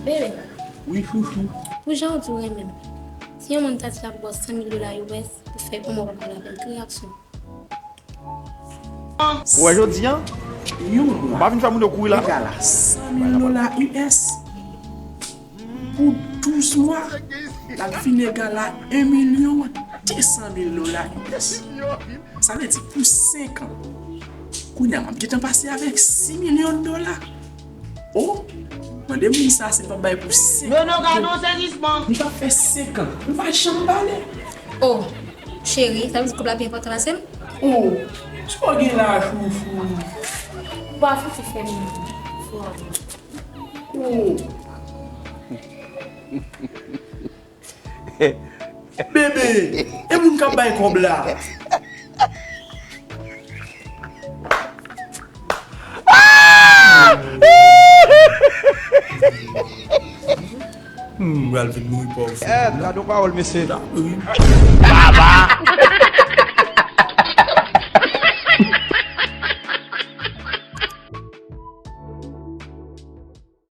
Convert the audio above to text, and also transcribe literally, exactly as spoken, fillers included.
Bebe, Wi, chouchou. Pou jan w di w renmen m, si yon moun ta di l ap ba w san mil dola U S pou fè yon mwa w ap pale avè l, ki reyaksyon? Ou wè jodi a, Yon ou mwa pa vin fè moun yo kouri la. egal a san mil dola U S. Pou douz mwa, l ap vin egal a yon milyon de san mil dola U S. Sa vle di pou senk an. Kounye a, m ap gentan pase avèk sis milyon dola. O, mande moun sa si l p ap bay pou senk an. Nono ka non sezisman. M t ap fè senk an. M pa janm pale. Oh, cheri, sa vle di koup la pi enpòtan pase m? O, sa w gen la, chouchou? Ou pa fouti fè m. O. Bebe, e moun k ap bay kòb la. Hmm, pral vin mouri pòv. Gade yon pawòl, mesye. Wi.